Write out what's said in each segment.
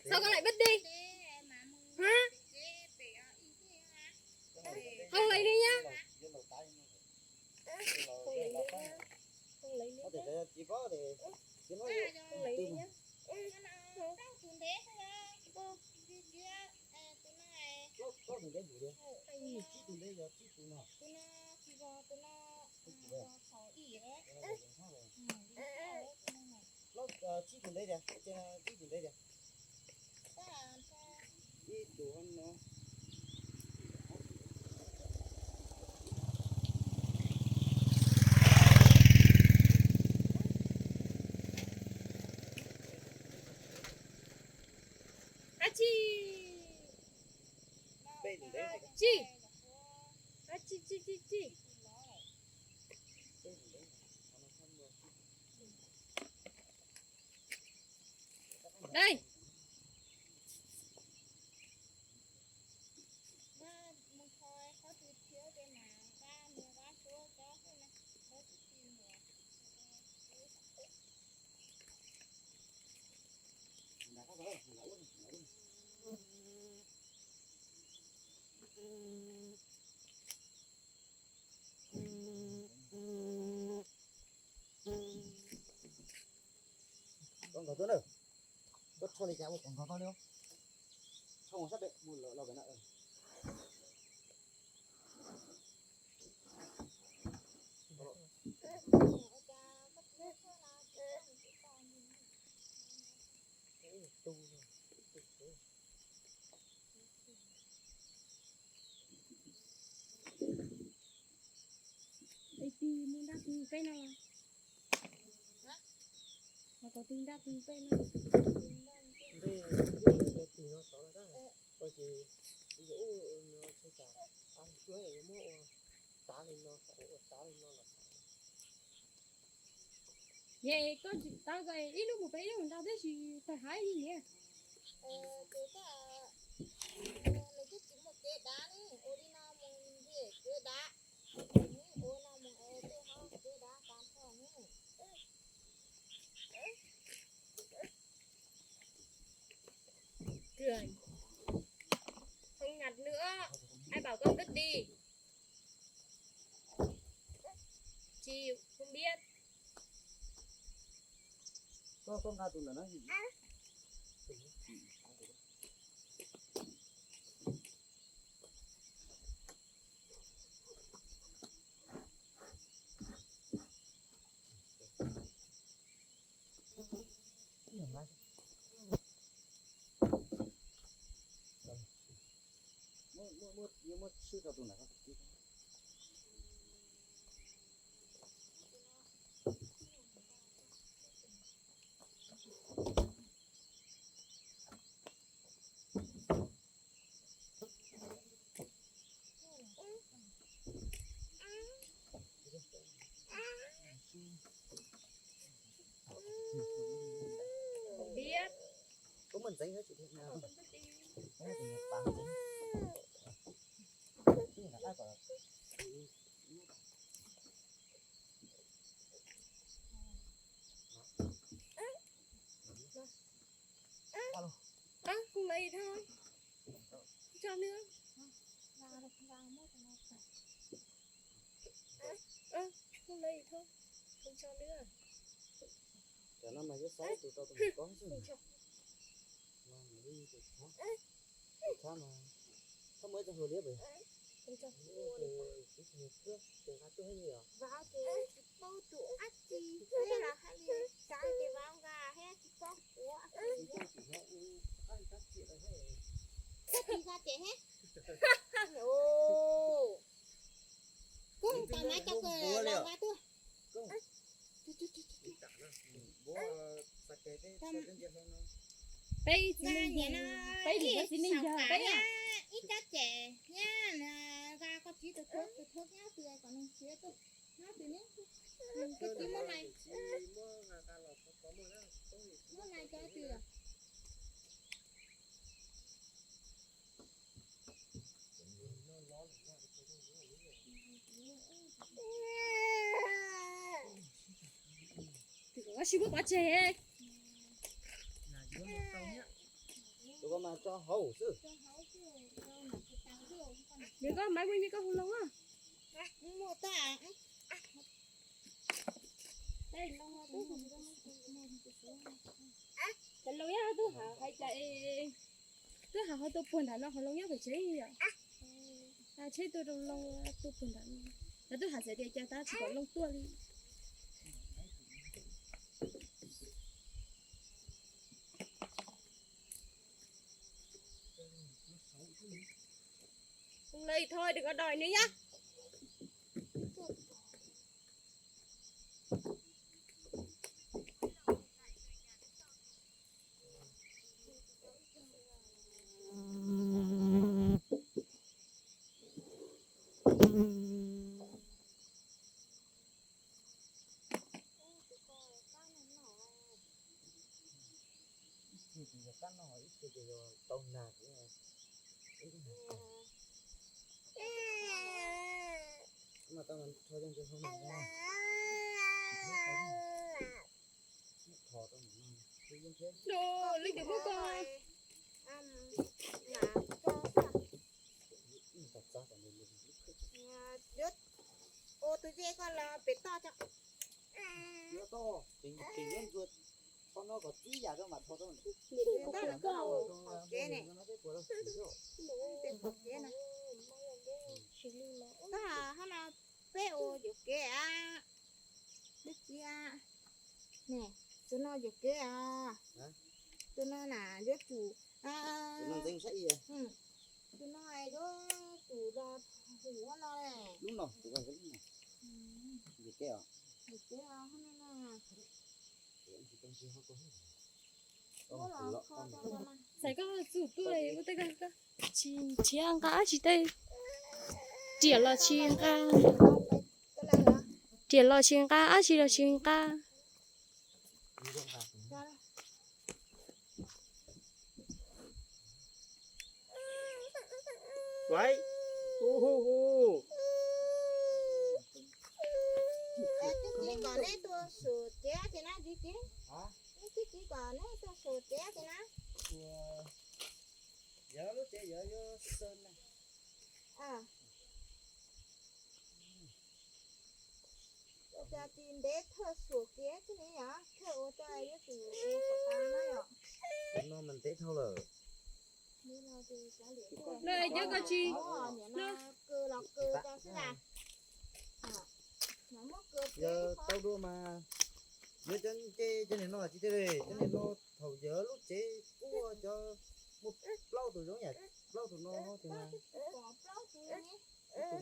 Sao con lại vứt đi? Hả? Không lấy đi nhá. Không lấy đi nhá. Không lấy đi nhá. Không lấy đi nhá. Achi. Chi. Achi, chi, chi, chi. Đây. Koj nkag tuaj na. Koj rho li cas ua koj nkag tuaj li. Rho mus sab pem mus los pem na. Ej, tig mus nraj twg peb no los? Los kom tig nraj twg peb no? Ntej ntej tig no tod los na, ua ces yuav ub no tsis tas, a, yuav muab ua tav li no, ua tav li no los. Yog koj tsis tav ko ib lub mus pem ib lub mus nrad tab sis tawg haib li niam. Ces koj, nws twb tsis muaj kev dav ne, ua li no mus nce kev dav, ua no mus es tej ho kev dav tas nrho ne. Trường. Không nhặt nữa. Ai bảo con vứt đi? Chịu, không biết. Koj, koj nqa tus ntawm no. Muab, muab, muab, muab swb rau tus ntawd. Không biết. Không biết. Ơ, không lấy thôi. Không cho nữa. Ơ, không lấy thôi. Không cho nữa. Cov no mas yuav xav tus rau tus ko xwb. Tus thab mas, thab muaj ib tug hluas liab pem. Vauv ces tsis paub tus dab tsi thiab los hais li cas ces vauv nqa thiab tsis paub ua. Koj tsis nqa ces he. Kuv mus tom Maiv cov kws los nqa tuaj. Peb ib txiv neej yawg, peb ib txiv neej yawg, peb ib tsob cem thiab nqa koj txiv tus thuab, koj tus thuab nyob twg kom nws nrhiav tuaj, nyob twg ne. Koj txiv muab nais, muab nais cov twg? Tsis muab pov tseg. Tus ko mas tso hauv xwb. Nws koj maiv ua nyiaj koj hu loo a. Cov laus yog twb hais cas es twb hais ho tuaj puag nram no ho loo nyob pem tsev yom. Tsheb tuaj rau loo tuaj puag nram no. Lawv twb hais xav tias cas tab tsis pom loo tuaj li. Lawv thôi đừng có đòi nữa nhá. Ib txhia ces yog kab no, ib txhia ces yog tau nag. Leej twg muab ko? Ua tus ze ko los pem toj tso. Txhob no kom tib yam rau mam rho rau. Pem toj no, pem toj kev ne. Pem toj kev no. Koj hab no peb ua yuam kev a. Dab tsi a? Ne, tus no yuam kev a. Tus no na yuav tsum, tus no yuav tsum los hu ua no ne. Lub no, tus ko lub no. Yuam kev os. Yuam kev os, hab no no. Txais koj txuj tuaj ua tej ko, tsis nrhiav nqa dab tsi tej, riam los tsis nqa, riam los tsis nqa, dab tsi los tsis nqa. Twb tsis kom neb tuaj xyuas kev ces na, twb tsis kom neb tuaj xyuas kev ces na. Yog lub tsev yog yuav xwb na. Ua cas tsis ntev thawj xyuas kev xwb li yom, thawj ua cas yuav tsum ua kom tas na yom. Tus no mas ntev dhau lawm. Los yog koj tsis, kws los kws tau xwb na. Yog tau dua mas yuav cov ncej cov niag no tsis tiag li, cov niag no thaum yog lub tsev kuj cov muaj plaub tus zoo yam plaub tus no ces mas, tus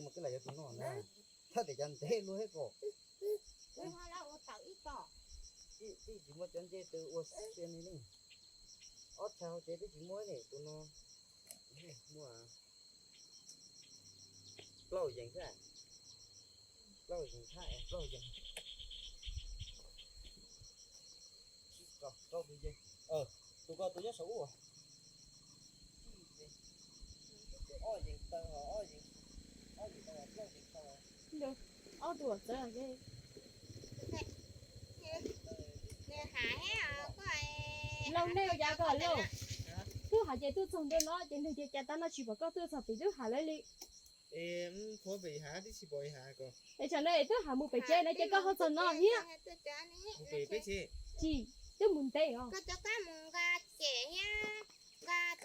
mas koj lam yog tus no na, thaj tias cas ntev luaj thiab ko. Twb tsis muaj cov ncej twg ua xia li ne. Ob txhais hauv tsev twb tsis muaj ne, tus no muaj plaub yees thiab. Plaub yees thiab, plaub yees. Tus ko tus nyob saum ub. Ob yees taw, ob yees, ob yees taw, plaub yees taw. Ob tug txawv. Lauj, nej ua cas koj lauj? Twb hais tias twb txog ntua no ces nws tias cas tav no tsis pom koj tuaj txog pem twb hais lawv li. Es tsam no twb hais mus pem tsev no ces koj ho txog no thiab. Tsis, twb mus ntev os.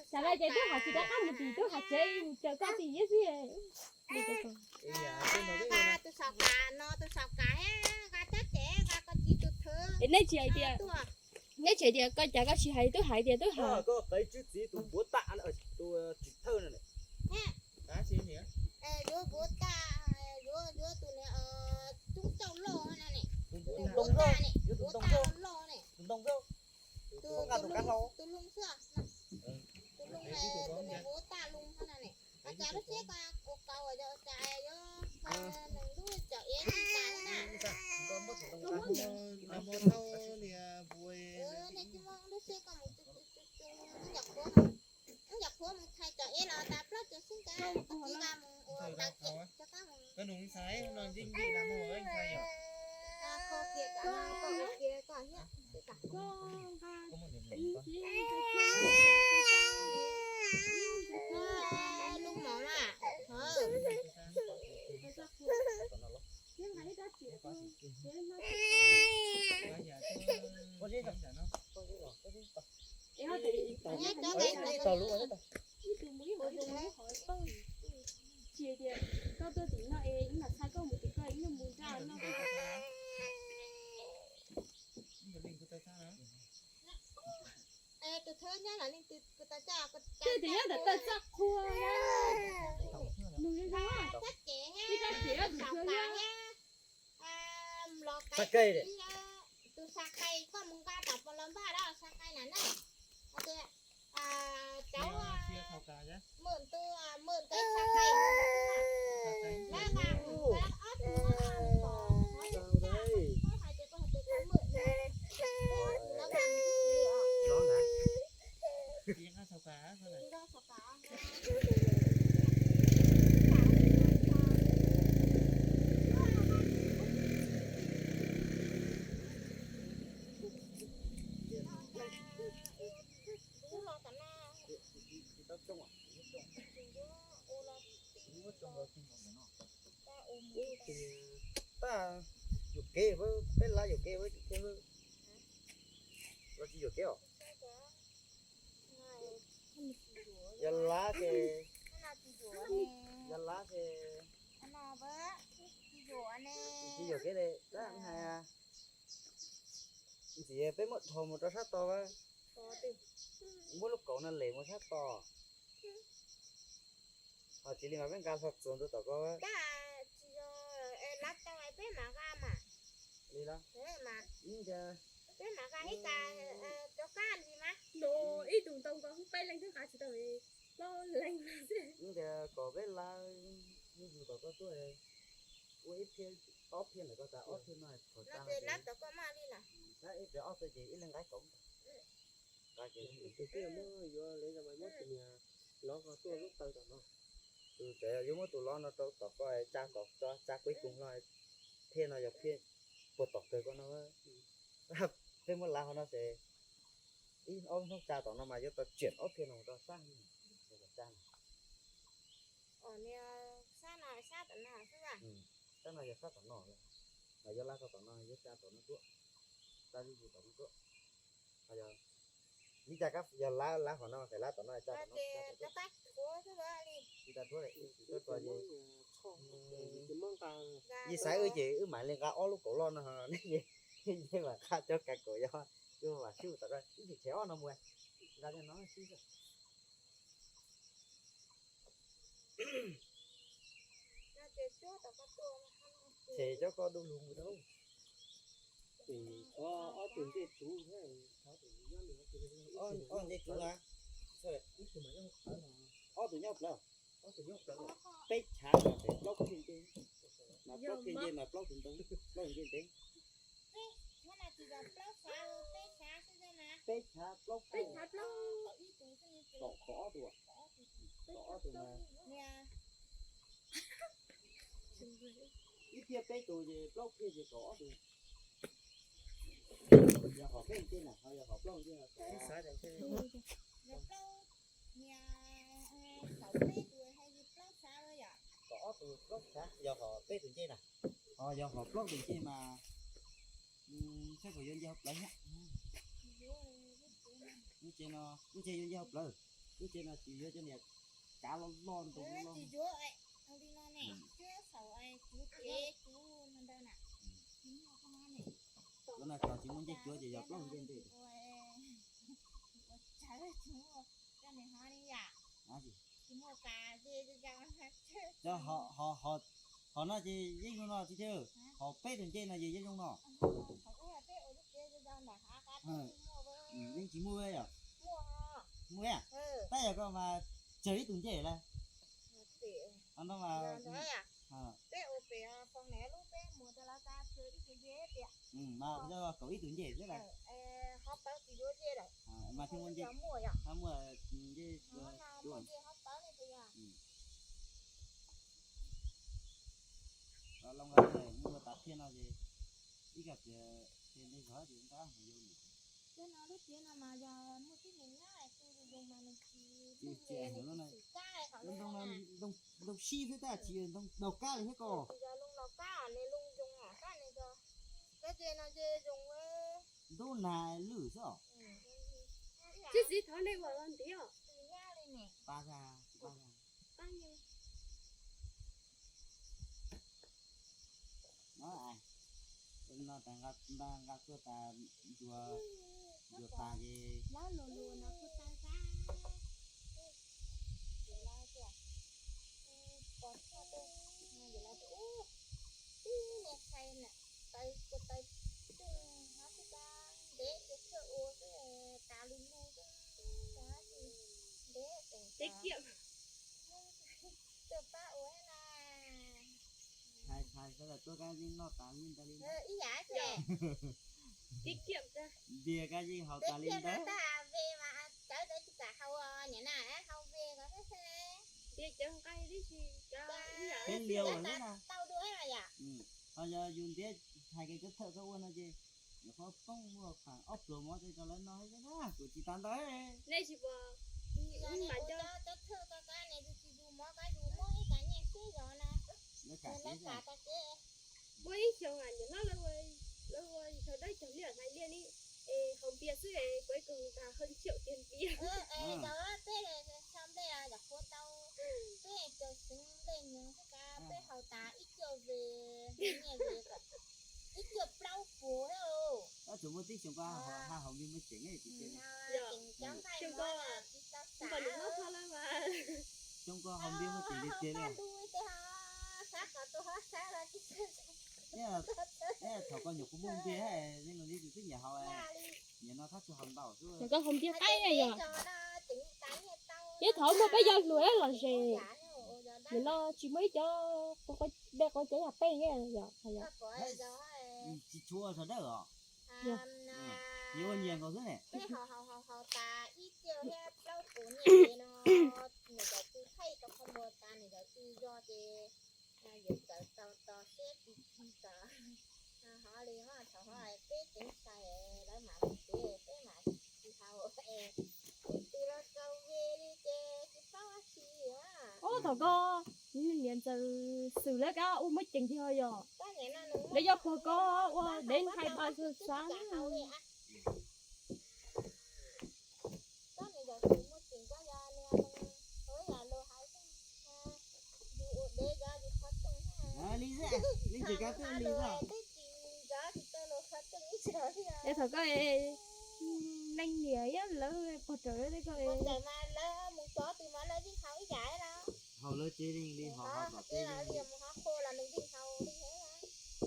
Tsam no ces twb hais tsis rov qab mus tim, twb hais tsev mus caw koj tim thiab xwb. Es neb tsis hais tias, neb tsis hais tias koj cas koj tsis hais, twb hais tias twb hais. Koj qev tswv txiv tus npuav tam, tus tsis thawj no ne. Yuav npuav tam, yuav tus ne, tus ntoo loj, yuav tus ntoo loj ne. Tus ntoo xwb, tus nqa tus kav hlau, tus loo xwb. Tus loo, tus npuav tam loo no ne. Ua cas lub tsheb ko ua kauv ua cas yuav nws lub cov ev tas na. Nej tsis muaj lub tsheb ko mus, ncov qhuav mus, ncov qhuav mus txhais cov ev los tas plaub caug xwb ntag, koj txiv nqa mus ua tau ces rov qab mus. Kho kiag ko, kho kiag ko. Lub mov na. Ib tug mus ib hov, ib hov poob. Tsis tias koj tuaj tim no es ib mam xa koj mus tim koj, ib nyuag mus nraj no. Tus thwb nyob lawm leej twg? Twb tias nyob ntawm taw txaj qhua na. Nug zoo zoo, ib rab riam tus thwb nyob. Tus xa qai, koj mus nqa tom pos los npaj rau xa qai na na. Hais tias cov Mượn tus, mượn cái sạc cày. Nó là một cái app nó có thể hỗ trợ cho mượn này. Cái app thì nó bằng cái gì ạ? Nó hả? Cái app sạc cày á, nó là Ub los tom no. Tab yuam kev, peb lab yuam kev thiab. Los tsis yuam kev os. Yog lab ces, yog lab ces, tsis yuam kev li tab hais. Ntxiv peb muab dhos mus rau sab tod, muab lub kaum no lem mus sab tod. Ho tsis li mas peb nqa hlo txuas ntua tom ko. Li los, ib tug ntoo nkaus peb leeg twb nqa tsis tau, plaub leeg xwb. Ib tias kom peb lab, mus tom ko tuaj, ua ib phiab, ob phiab ntawm ko tas, ob phiab no, lab tom ko maj li lawm. Lab ib pliag ob phiab ces ib leeg nqa kaum. Tus twg muab yuav li no mas muab tus niag lov ko tuaj lub taw tom no. Tus tseem yuav muab tus lov no rau tom ko, tsa tom, tsa kuv ib koog no, phiab no yog phiab puag tom kawg ko no. Peb muab lav qhov no ces ib ob hnub tsa tom no mas yuav tau tsiam ob phiab no mus rau sab, tsa. Sab no yog sab tom no, mas yuav lav tau tom no yuav tsa tom no tuaj, tsa zuj zus tom no tuaj. Yog, ib cas kab yog lav, lav qhov no, lav tom no, tsa tom no, tsa tom no. Yog xaiv wb ces wb mam li nqa ob lub kaum loj no, nej mam qha cov kav kaum yog, wb mam sub tom ko, wb tsis tshem ob no mus, nqa li no sub. Ces cov ko du lug mus rau. Ob tug ncej tsuv, ob ncej tsuv na, ob tug nyob plawv, peb chav no ces plaub phiab ncej, mas plaub phiab ncej mas plaub tug ntoo, plaub tug ncej ntev. Peb chav plaub phiab, kaum ob tug, kaum ob tug na. Ib phiab peb tug ces plaub phiab ces kaum ob tug. Yog qhov peb ncej na, ho yog qhov plaub ncej. Kaum ob tug plaub chav, yog qhov peb tug ncej na, ho yog qhov plaub tug ncej mas, saib puas yuav nce hauv plawv thiab. Lub tsev no, lub tsev yuav nce hauv plawv, lub tsev no tsis yuav cov niag kav loj loj ntoo loj. Cov no cov tsis muaj ncej cuav ces yog plaub ncej ncej. Cov ho, ho, ho no ces yeej zoo no tsis thiab, ho peb tug ncej no ces yeej zoo no. Yeej tsis muaj yom. Muaj, tab yog koj mas tsawg ib tug ncej lawm. No mas, mas kaum ib tug ncej xwb lawm. Mas thiaj muaj ncej, muaj ncej cuav. Loo nqa muaj tas phiaj no ces ib koj tias Ces nej zov ces nqa mus yau nws. Cov no lub tsev no mas yog muaj tib neeg nyob, tus zoo mas nws tsis, tsis, tsis, ntoo sib xwb tab tsis ntoo daus kab li thiab ko. Yog loo daus kab, nws loo zoo os, kab nws ko. Kab ces no ces zoo. Ntub nag lwj xwb os. Tsis xav thov nej ua los ntiav. Pa, pa, pa. No, no tas nqa, nqa tuaj tas, ncua, ncua tas ces. Lub lus lus no kuj tau zab. Pos txog tej, yus los ua tib niag txhais na, taws kua taws coj no xwb, ntev ces txhawj ua xwb, tas lus lus xwb, ntev teem tiết kiệm. Tuaj pab ua na. Txhais txhais sawv daws tuaj kab yeej noj tas yeej tas li ntawd. Ib yam xwb. Tiết kiệm. Ntiag kab yeej haus tas li ntawd. Tag ve mas cawv tsis kam haus, niam na haus ve ko xwb xwb. Ntiag cawv nqaij tib si, peb liag ua xwb na. Tau dua yom. Ho yog yus ntiav hais kev kab thawj koj ua no ces nyuam qhuav poob muaj khav ob pluas mov rau lawv no thiab na, kuv tsis tas ntawd. Nej tsis pom, cov thawj kab kab ne, tus tsis yus mov kab yus muab ib kas nyiaj xwb zov na. Lawv kam tas kev. Muaj ib xyoo niam hlob lawv ua sawv dawb cog liaj hlais liaj li, es haus npias xwb es kuv ib koog tas hơn triệu tiền npias. Zov peb xyov nplej yom, qhuav tau peb caug xeev nplej nyoog xwb, peb haus tas ib cuaj ve, nyiaj ve ib cuaj plaub puas. Tsuas muaj tib xyoo koj haj haus npias muaj ceem, xyoo koj haus npias muaj ceem tiag tiag li. Thaum koj nyuam qhuav muaj npias, nej los li twb nyiam haus, nyiam no thab tsis haus ntau xwb. Thaum koj haus npias qaib yom, ces thaum muaj peb cov hluas los zes, nim no tsis muaj ib cov dej quav cev yam peb yom. Tsis tshua sawv dawj os. Nyias ua nyias nkaus xwb ne. Ub, thaum koj niam ntxawm xwm lawv kab ua muaj ceem tiag yom. Lawv yog puag koj ua dev ntxhais pas xwm xav. Li, li tsis kab twb li xwb. Es thaum koj neeg niam ib lawv puag raws lawv tej koj haus lawv tsev li haus haus tom teb.